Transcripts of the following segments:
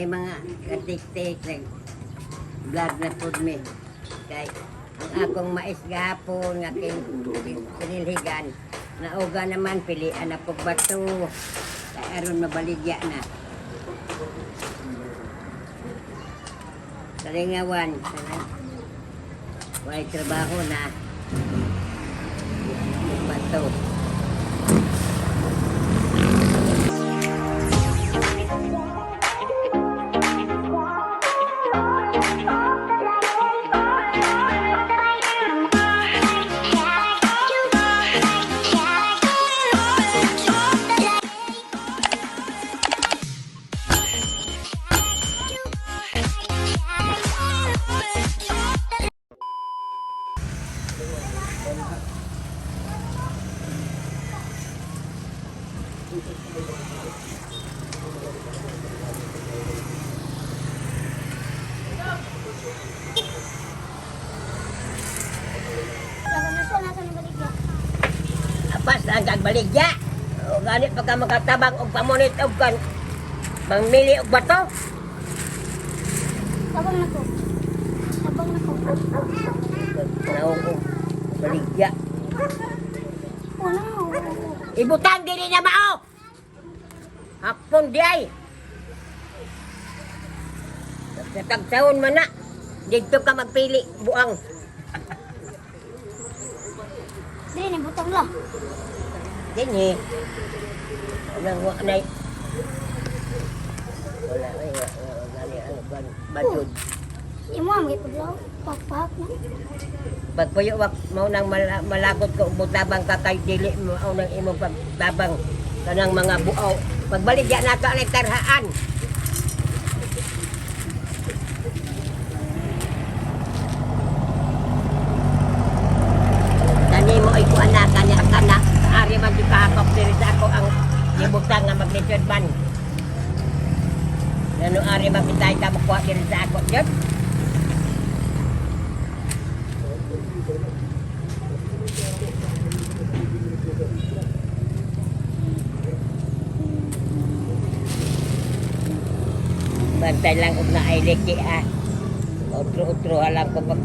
Day mga katik-tik nag vlog na pud mi. Kay ang akong mais gahapon nga king pinilhigan nauga naman pilian na pug bato. Kay aron mabaligya na. Kalingawan, kanang walay trabaho na. Bato. Apas ang kagbaligya. O ganit pa ka makatabang og pamunit og kan mangmili og bato. Tabang na ko. Tabang na ko. Naong og baligya. Wala. Ibutang dili na mao. Hapon di ay. Sa tagsaon man na. Dito ka magpili buang. Dili ni butang la. Dinhi. Anang wa nay. Wala ay wa wa gani ang bajud. Imo ang gipudlaw. Pakpak na. Pagpuyo wak mao nang malagot ko ug tabang ka kay dili mao nang imong pagtabang kanang mga buaw. Pagbaligya nato ang tarhaan. Kani mo ay kuan na kani kana ari man di kahakop diri sa ako ang gibutang nga maglisod man. Ngano ari man kitay ka mokuha diri sa ako jud. Bantay lang og naay liki ha. Utro-utro lang ko pag.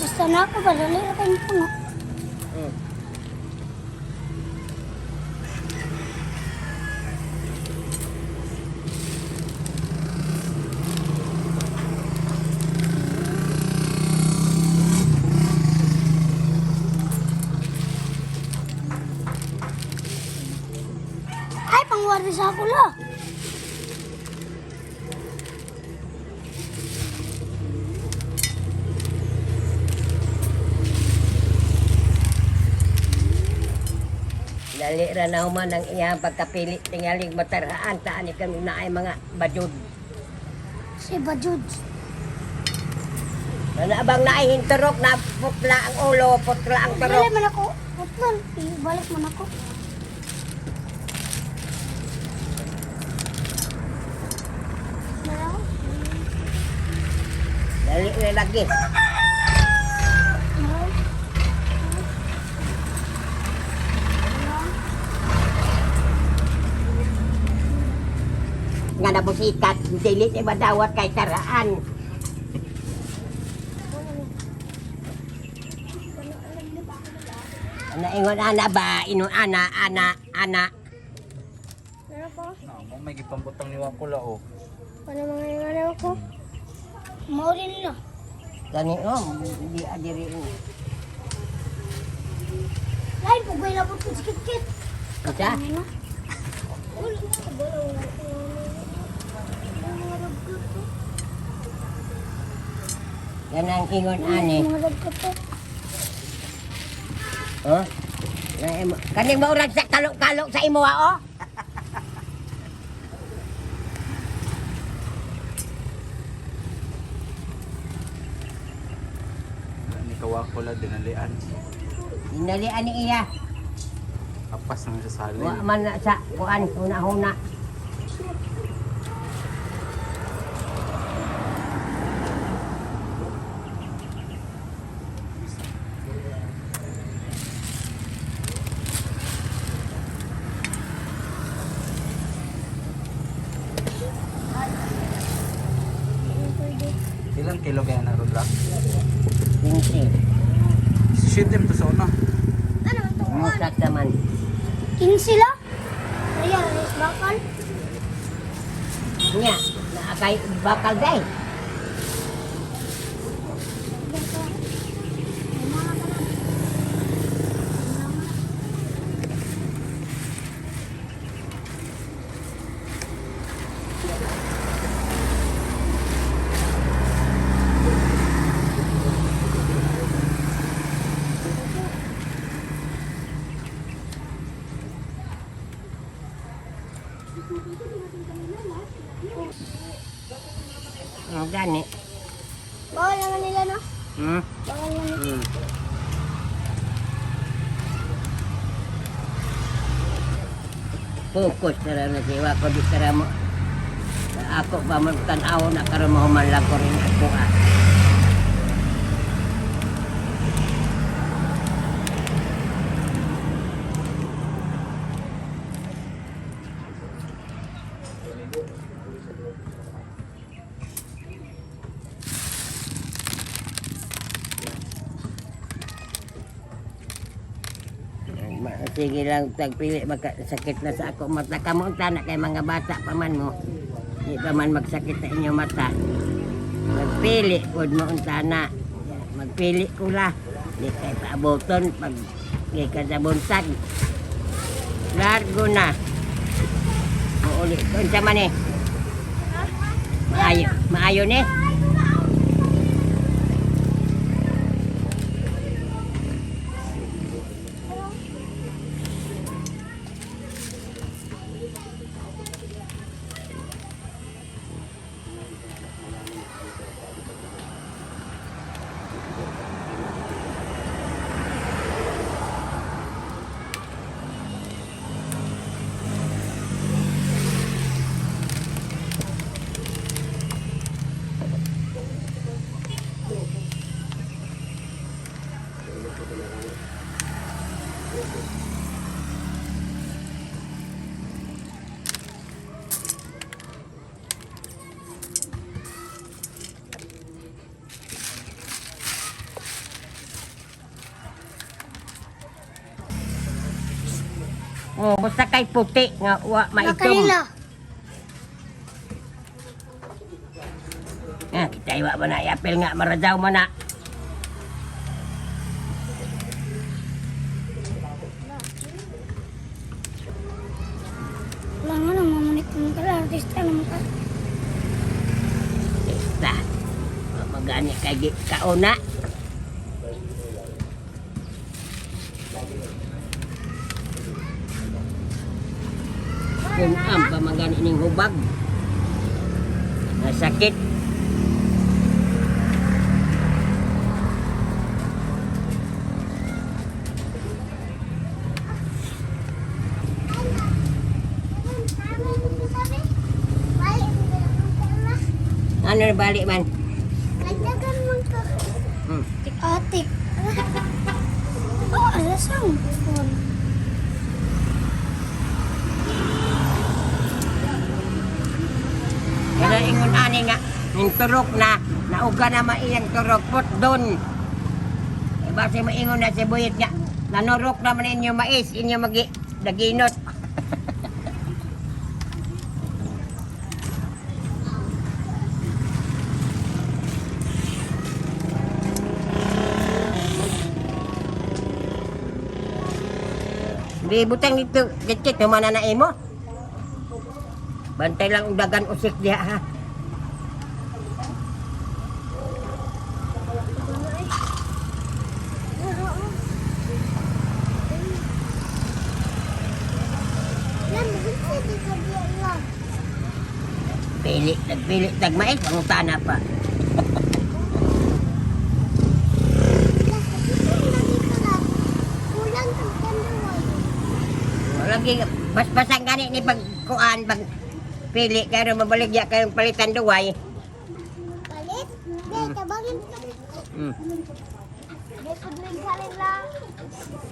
Basta na ako ba dali ra kay puno. Ay, pangwardi sa ako la. Dali ra na human ang iyang pagkapili tingaling matarhaan taan ni kami naay mga bajud. Si Bajud. Ana abang naay hinturok na putla ang ulo, putla ang turok. Dili man ako. Putlan. Ibalik man ako. Maraw. Dali na lagi. Maraw. Nga nabusikat, dili ni madawat kay tarhaan. Ana ingon ana ba, ingon ana ana ana. Meron po. Na, mo may gipambutang ni Wakula oh. Paano mga inganaw ko? Mauri nila. Gani oh, di adiri. Lain po gawin labot ko sikit-kit. Unsa? Ano? Wala na. Wala wala. Mga ragkot ko. Ganang ingon ani. Mga ragkot ko. Oh. Kaning maurag sa kalo-kalo sa imo oh. Ni Kawakula dinalian. Dinalian ni iya. Lapas naman sa salin. Wa man na sa kuan huna-huna. Pwede. Ilang kilo kaya na ron lang? 15. 17 to sa una. Ano man to? Musak naman. 15 lang? Ayan, is bakal. Nya, naa kay bakal day. Ang gani. Bawal naman nila, no? Hmm? Bawal naman. Focus na lang na siwa ko di kara mo. Ako pa man tan-aw na karon mahuman lang ko rin ako ah. Sige lang, tagpili, magkasakit na sa ako mata. Kamunta na kay mga bata pa man mo. Di pa man magsakit sa inyong mata. Magpili, pod mo unta na. Magpili ko la. Di kay paaboton pag di ka sa buntag. Largo na. Muuli. Unsa man eh? Maayo, maayo ni? Oh, basta kay puti nga wa maitom. Nakanila. Ah, kita iwa mo na, iapil nga, maradaw mo na. Wala nga nang mamunik naman ka. Artista naman ka. Basta, magani kay kauna. Kung ang pamagani ning hubag. Nasakit. Ano na balik man? Nagdagan man ka. Atik. Oh, alasang. Phone. Pero ingon ani nga, ning turok na, nauga na maiyang turok, put doon. E base maingon na si Buyit nga, nanurok naman inyo mais, inyo magi, daginot. Di butang dito, dito, humana na imo. Bantay lang ang dagan usik diha ha. Pili, nagpili, tagmait, pangutana pa. Lagi basbasan gani ni pag kuan pag pili kayo mabaligya kayong palitan duway. Palit? Dahil tabangin ka. Dahil pag nagsalin lang.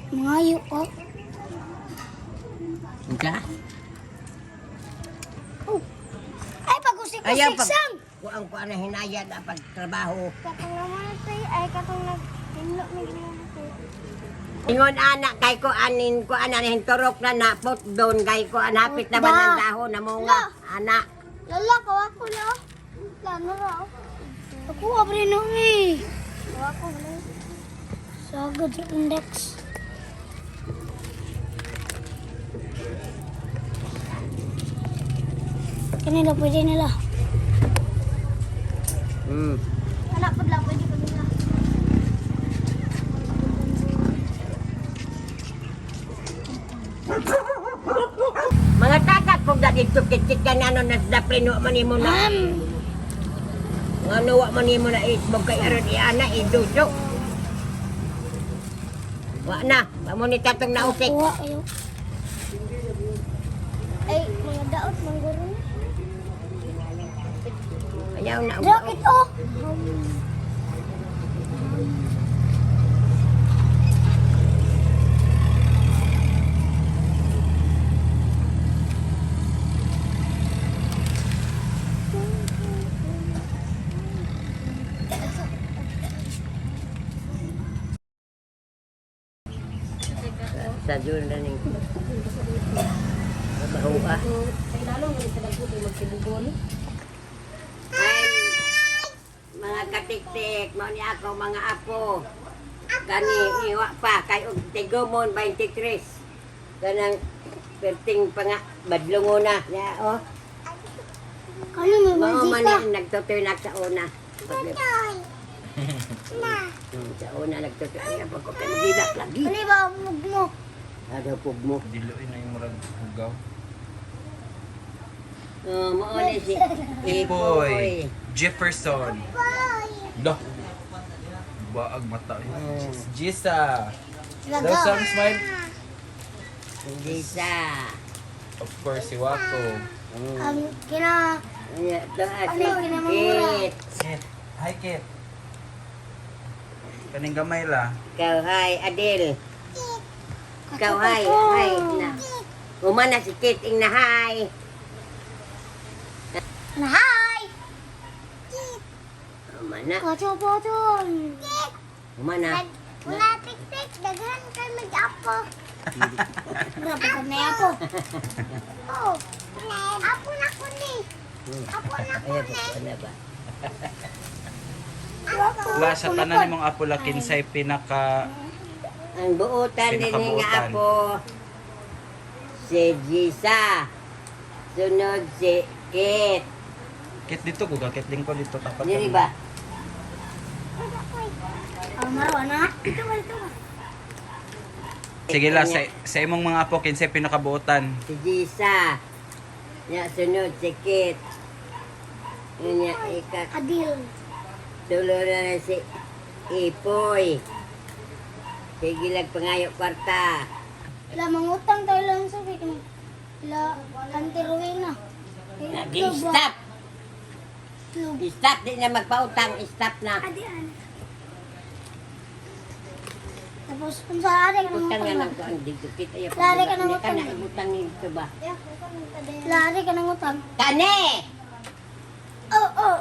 Mga yuko. Unsa? Oh. Ay, pag-usik-usik Ayaw pag sang! kuan kuan na hinaya na pagtrabaho. Katong naman ito ay katong nag-tinlo may ginawa. Ingon ana kay ko anin ko ana hinturok na napot doon kay ko hapit naman ang dahon na munga ana. Lala, kawa ko na. Lano ra. Ako abre no eh. Kawa ko na. Sagad sa index. Kanila pwede nila. Anak pud lang pwede pa nila. Mga takat kung dito kit ka na no nasdaplin wa man nimo na. Ngano wa man nimo na isbog kay aron iana idusok. Wa na, pamo ni tatong nausik. Kuha kayo. Ay, mga daot, mangguro na. Ayaw na. Rocket, oh! Sa doon na ning Bahuha. Ay, mga katiktik, mao ni ako mga apo. Kani iwa pa kay og tigumon 23. Kanang perting pa nga badlongo na. Ya oh. Kano may Mao man mazika? ni nagtutunak sa una. Na. Sa una nagtutunak ay pag ko kay lagi. Ano ba ang mug mo? Ano pug mo? Diluin na yung murag hugaw. Oh, mao ni si Ipoy. Jefferson. Bye! Dah. Baag mata. Jisa. Daw some smile. Hindi sa. Of course, si Wako. Ang kina... Ito, Ano, kinamamura? Kit. Kit. Hi, Kit. Kaning gamay la. Ikaw, hi, Adel. Ikaw, hi, hi. Na. Umana si Kit, ing na hi. Na hi! Umana, Kocho-pochon! umana. Wala tik-tik, daghan kay mag-apo. Grabe ka na apo. Oh, apo na ko ni. Apo na ko Ayan, ni. ano ba? Apo. La, sa tanan nimong apo la kinsay pinaka Ang buutan din nga Pinakabuutan. apo. Si Gisa. Sunod si Kit. Kit dito guga, kit lingkod dito tapat. Dili ba? Ah, marwa na. Ito ba, ito ba? Sige la, sa imong mga apo kinsay pinakabuotan. Si Gisa. Ya, sunod si Kit. Unya, ika Adil. Tulo na na si Ipoy. Sige lang pangayo kwarta. La, mangutang tayo lang sa bik. La, Auntie Rowena. Lagi stop! Stop! Di na magpautang. Stop na. Adi, ano. Tapos, kung sa ari ka nang Utang utang na na. lang ko ang dito. Kita ya. Lari ka ng Ka utang. na ibutang nito ba? Lari ka ng utang. Kani! Oo, oh,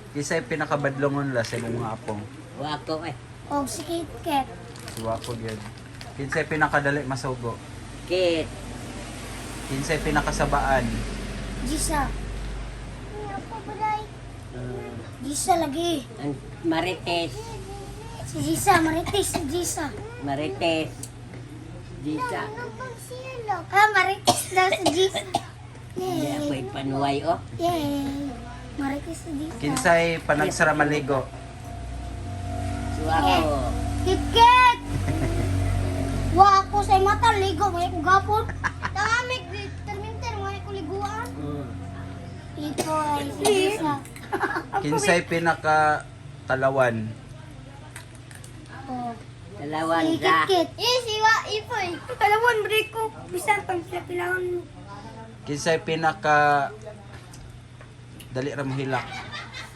Kinsay pinakabadlongon la sa imong mga apo. Wako eh. oh. Og si Kit Kat. Si Wako gyud. Kinsay pinakadali masugo. Kit. Kinsay pinakasabaan. Gisa. Gisa lagi. Ang Marites. Si Gisa, Marites si Gisa. Marites. Gisa. Ah, Marites daw si Gisa. Hindi ako Yay. ipanuway oh. Yay. Marites si Gisa. Kinsay panagsara maligo. Si Wako. Kit Kat! Wa ako sa mata, ligo, may ko gapon. Tamik, terminter, may ko liguan. Ito ay si Gisa. Kinsay pinaka talawan. Oh. Dalawan Si ra. Kit Kit. Eh, si Wa Ipoy. Dalawan, break ko. Bisan pang pilaon. Kinsay pinaka dali ra mohilak?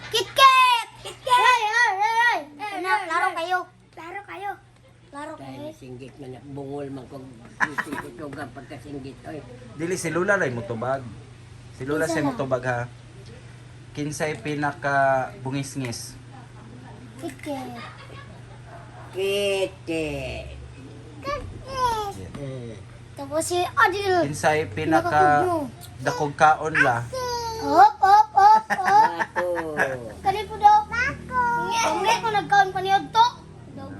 Kit Kit! Kit Kit! Hey, hey, hey, hey. Ano, laro kayo. Laro kayo. Laro Dahil kayo. singgit man bungol man kog tugan pagkasinggit oy. Dili si Lula ray motubag. Si Lula Kinsa say na? motubag ha. Kinsay pinaka bungisngis? Kit Kit. Kit Kit Kit. Kit. Tapos si Adil. Kinsay pinaka dakog kaon la? Hop, hop, hop, hop. Ako. Kani po daw. Kami ko nagkaon pa niyo to.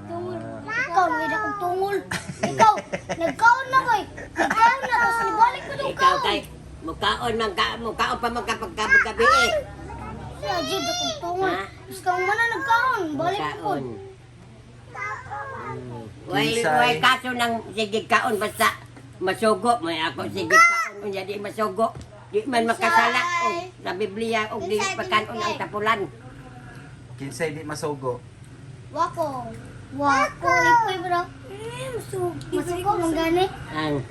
Tungol. Ikaw, may dakong tungol. Ikaw, nagkaon na koy. Nagkaon na, tapos nibalik ko daw Ikaw kaon. kay mukaon man ka mukaon pa man kapag gabi eh. Si Ajib, dakong tungol. Ha? Tapos kang mana nagkaon, balik ko. Mukaon. Way Kinsay. way kaso nang sige kaon basta masugo may ako sige kaon unya di masugo. Di man makasala og sa Biblia og di pagkaon ang tapulan. Kinsay di masugo? Wako. Wako, ikoy bro. Masuko, manggani. Ang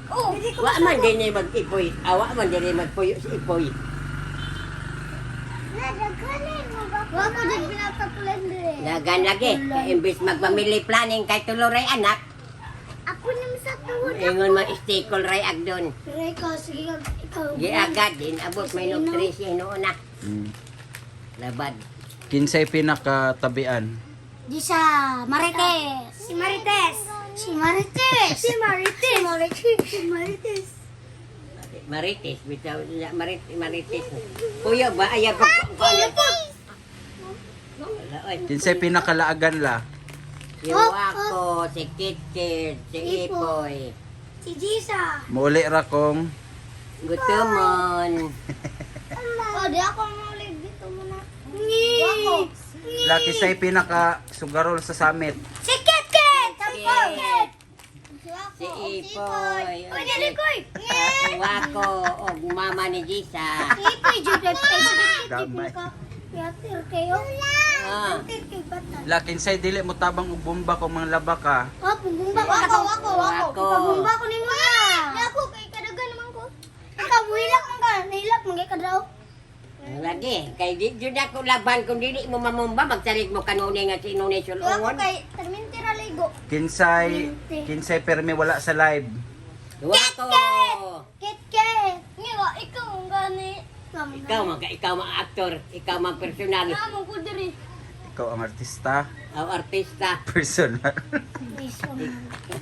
Oh, wa man dinhi mag-ipoy, awa man dinhi magpuyo si ipoy. Wako, dyan pinatapulan dire. Dagan lagi, kay imbis magpamili planning kay tulo ray anak, Ako naman sa tuhod. ingon mo istikol ray agdon. Pero ikaw, sige, ikaw. Giagad din abot may nog 13 noon na. Labad. Kinsay pinaka tabian? Di sa Marites. Si Marites. Si Marites. Si Marites. Si Marites. Si Marites. Marites, bitaw niya Marites, Marites. Kuya ba ayaw ko Marites. Wala, oy. Kinsay pinakalaagan la? Si Wako, si Kitkit, si Ipoy. Si Jisa. Muuli ra kong Gutomon. Oh, di ako maulig dito muna. Wako. la kinsay pinaka sugarol sa summit? Si Kit Kit. Kit. Si Si Ipoy. Uy, dali koy. Wako og mama ni Jisa. Si Ipoy, jud ay si Kit Kit. Damay. Yatir kayo. Ah. Yatir kay bata. La kinsay dili mo tabang og bomba kung manglaba ka? Oh, bumba ko. Wako, wako, wako. Wako. Pabumba ko nimo na. Di ako kay kadagan naman ko. Ikaw buhilak man ka, nahilak man kay kadaw. Lagi, kay di jud ako laban kung dili mo mamumba magsalig mo kanunay nga si Inunay sulungon. Kay termintira ligo. Kinsay kinsay permi wala sa live? Wako. Kit kit. Nga ikaw ang gani. Ikaw man ikaw man aktor, ikaw man personal, Amo ko diri. Ikaw ang artista, aw artista. personal.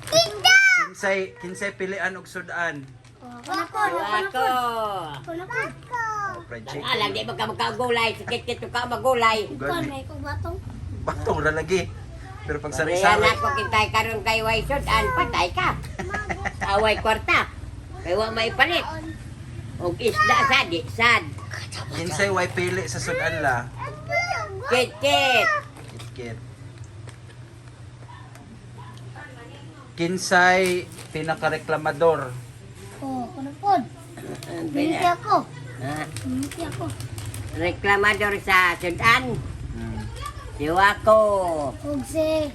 Kita. Kinsay kinsay pilian og sudan? Wako, Wako. wako na ko. Oh, fried Ang chicken. alam di ba ka magkagulay, si Kit ka magulay. Kon Gani. may ko batong. Batong ra lagi. Pero pag Kaya sari-sari, na ko kintay karon kay way sudan, patay ka. Away kwarta. Kay wa may palit. Og isda sa di sad. kinsay way pili sa sudan la? Kit Kit. Kit. Kinsay pinakareklamador? Oh, kuno pod. Minti ako. Ha? Minti ako. Reklamador sa sudan. Si Wako. Og si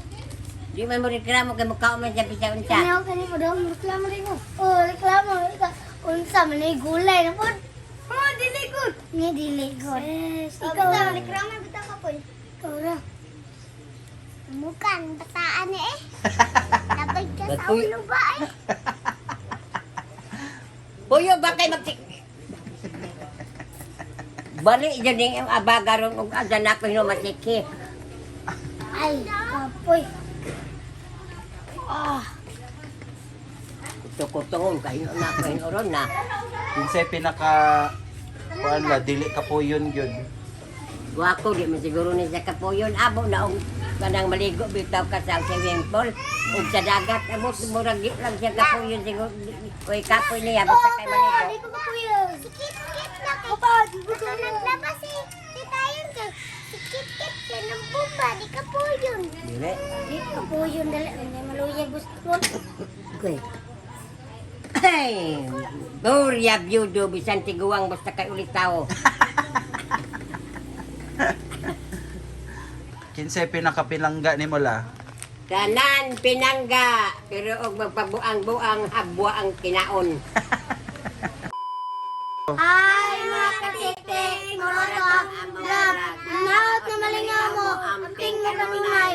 Di man mo reklamo kay mukha man siya bisa unsa. Kani ako kani po daw reklamo rin ko. Oh, reklamo ikaw. Unsa man ay gulay na pod. Oh, dili good. Nga dili good. Yes, ikaw ra. Reklamo bitaw ka pod. Ikaw ra. Mukan, bataan eh. Labay ka sa Ba't- ulo ba eh? Puyo ba kay magsi Bali jud ning ang abaga ron og asa na ko hinumasiki. Ay, kapoy. Ah, Kuto-kutoon kayo na ko hinuron na. Kinsay pinaka kuan la dili ka po yun gyud. Wako di man siguro ni sa kapuyon abo na og kanang maligo bitaw ka sa swimming pool ug sa dagat abot murag di lang siya kapuyon siguro oy kapoy niya basta kay di maligo. ko kapuyo. Si Kit Kit na kay. Opa, di ko Ito naglabas eh. Di tayo kay. Si Kit Kit kay nang bumba, di ka po yun. Dili. Di ko kapuyo dali. May maluyag gusto ko. Okay. Ay, Burya byudo bisan tiguang basta kay ulit tao. Kinsay pinakapilangga nimo la? Tanan pinangga, pero og magpabuang-buang habwa ang kinaon. Hi mga katiktik, Moroto, vlog, naot na malingaw mo, amping mo kanunay.